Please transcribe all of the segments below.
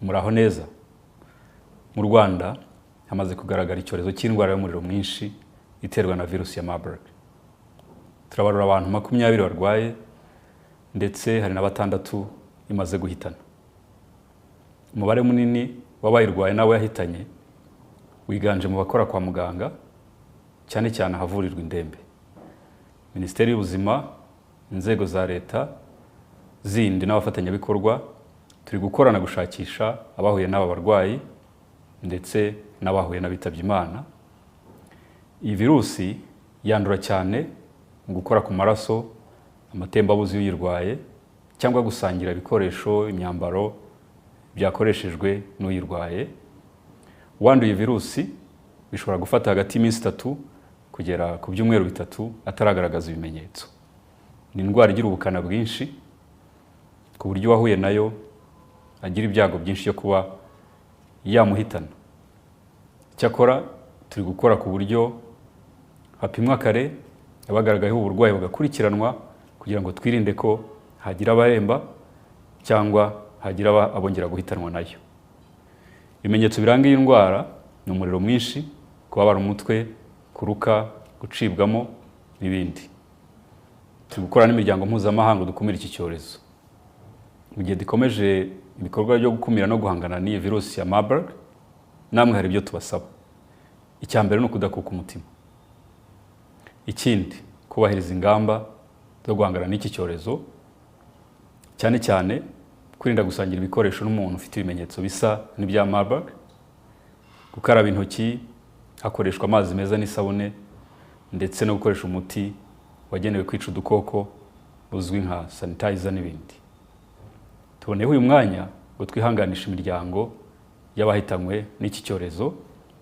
Muraho neza. Mu Rwanda hamaze kugaragara icyorezo cy'indwara y'umuriro mwinshi iterwa na virusi ya Marburg. Turabarura abantu 20 barwaye, ndetse hari na 6 imaze guhitana. Umubare munini w'abayirwaye n'abo yahitanye wiganje mu bakora kwa muganga, cyane cyane ahavurirwa indembe. Minisiteri y'Ubuzima, inzego za leta zindi n'abafatanyabikorwa turi gukorana gushakisha abahuye n'aba barwayi ndetse n'abahuye n'abitabye Imana. Iyi virusi yandura cyane mu gukora ku maraso, amatembabuzi y'uyirwaye, cyangwa gusangira ibikoresho, imyambaro byakoreshejwe n'uyirwaye. Uwanduye virusi bishobora gufata hagati y'iminsi 3 kugera ku byumweru 3 ataragaragaza ibimenyetso. Ni indwara igira ubukana bwinshi, ku buryo uwahuye nayo agira ibyago byinshi byo kuba yamuhitana. Cyakora turi gukora ku buryo hapimwa kare abagaragayeho uburwayi bagakurikiranwa, kugira ngo twirinde ko hagira abaremba cyangwa hagira abongera guhitanwa nayo. Ibimenyetso biranga iyi ndwara ni umuriro mwinshi, kubabara umutwe, kuruka, gucibwamo n'ibindi. Turi gukora n'imiryango mpuzamahanga dukumira iki cyorezo. Mu gihe dukomeje ibikorwa byo gukumira no guhangana n'iyi virusi ya Marburg, namwe hari ibyo tubasaba. Icya mbere ni ukudakuka umutima. Ikindi, kubahiriza ingamba zo guhangana n'iki cyorezo, cyane cyane kwirinda gusangira ibikoresho n'umuntu ufite ibimenyetso bisa n'ibya Marburg, gukaraba intoki hakoreshwa amazi meza n'isabune, ndetse no gukoresha umuti wagenewe kwica udukoko uzwi nka sanitizer n'ibindi. Tuboneyeho uyu mwanya ngo twihanganishe imiryango y'abahitanywe n'iki cyorezo,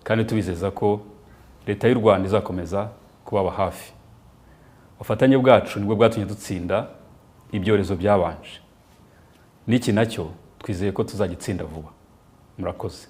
kandi tubizeza ko Leta y'u Rwanda izakomeza kubaba hafi. Ubufatanye bwacu nibwo bwatumye dutsinda ibyorezo byabanje, n'iki nacyo twizeye ko tuzagitsinda vuba. Murakoze.